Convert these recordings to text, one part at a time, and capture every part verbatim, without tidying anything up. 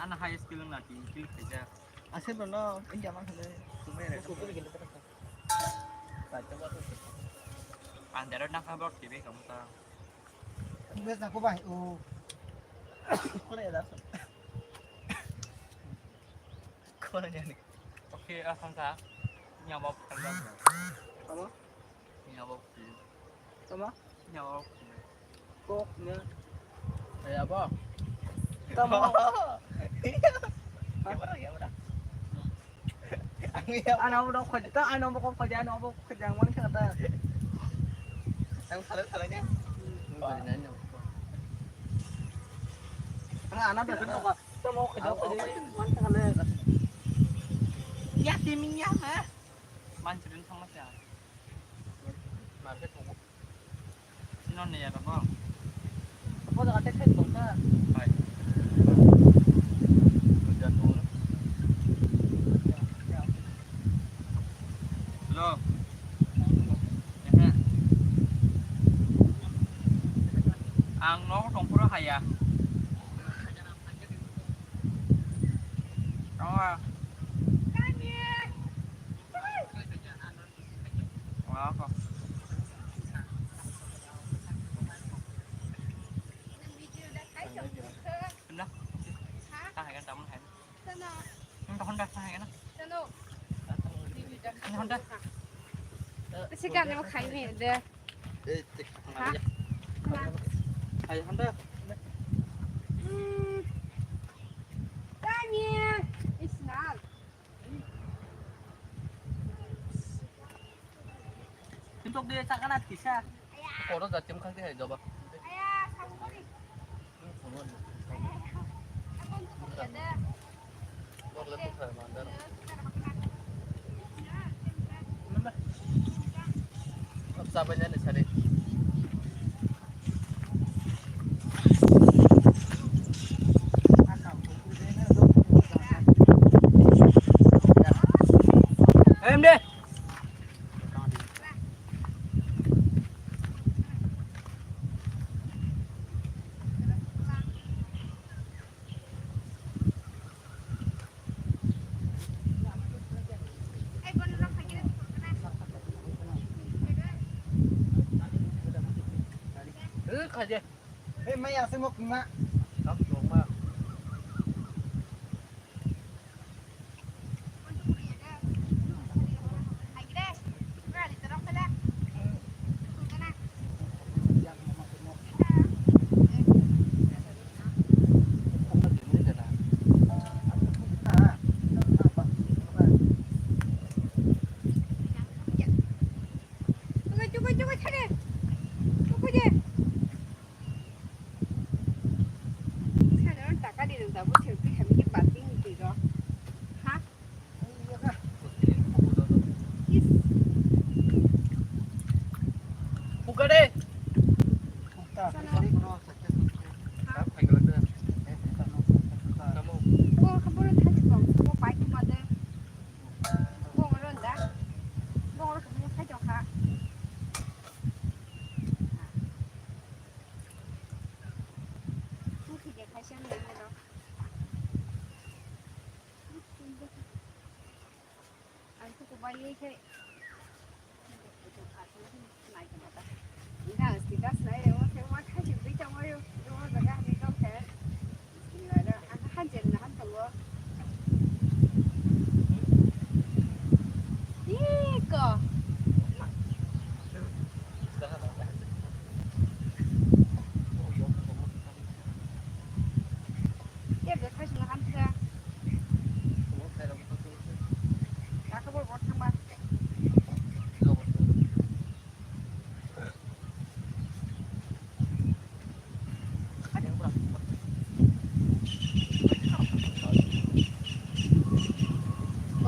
Na high skill na team kill khaijak. Ase bro no inja man khale sumai re. Ang dero na kha bro T V kamu ta. Bes na ko bai o. Kore da. Kore ni. Oke, asam sa. Nyamok. Apa? Nyamok. Tama? Nyamok. Kok nya. Eh, apa? Tama. Iya. Apa, ya, apa? Ano mo dong khajita, ano mo kong khaja, ano mo kong khaja, mo ni kata. Ang salah salahnya. Ang anak dah kena apa? Tama khaja, khaja, mo ni kata. Ya, timingnya, ha? Manchurin sama siya. Market mo. Sino niya ka ba? Apo da ate khai tong ka. Hai. Hello. Ehe. Ang nogo tongphuru haya. Tongma. Honda. Honda. Kasi ka ano kayo eh, de. Ha? Ay, Honda. Hmm. Kanya. Isnal. Pintok dia cakana kisa. Koro jatim khang dia joba. Sabai nani sari. Em de. Hei, mai aswk mok wngma. Tam tongma. Sana taka di nang tabu selfie kami ke parking ni tigo. Ha? Is. Buka deh. Sana. Ha? Ko kabur tadi kong, ko pai ko made. Bongoro da. Bongoro khe phai tongkha. Muthi de khai sem de mo do. Ang khe kubai ye khe. Nai khe mata. Nga sti gas nai re mo khe mo khai se bui tongmo yo. Mo jaga ni tong khe.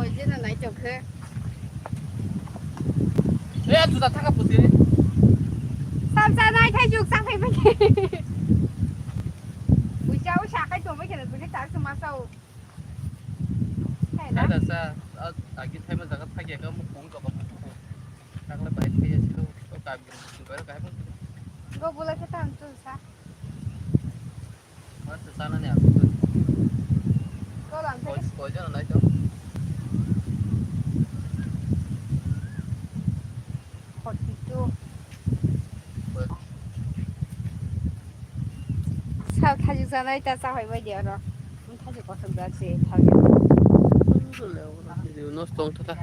Koi jena nai chok khe. Eh, juda thaka pusi. Sam sa nai khai juk sa khai pai. Bucha u sa khai to mai khe bucha tar sa ma sa u. Hai na. Ada sa, agi thai ma jaga thagi ka mu kong ka ba. Takle bai khai ya silo to ka bi ko ka ba. Go bula khe tan tu sa. Mas sana ni aku. Ito. Sa thajik janai ta chahai bai di aro. Thajik kosok da se thajik. Nosto wng thata.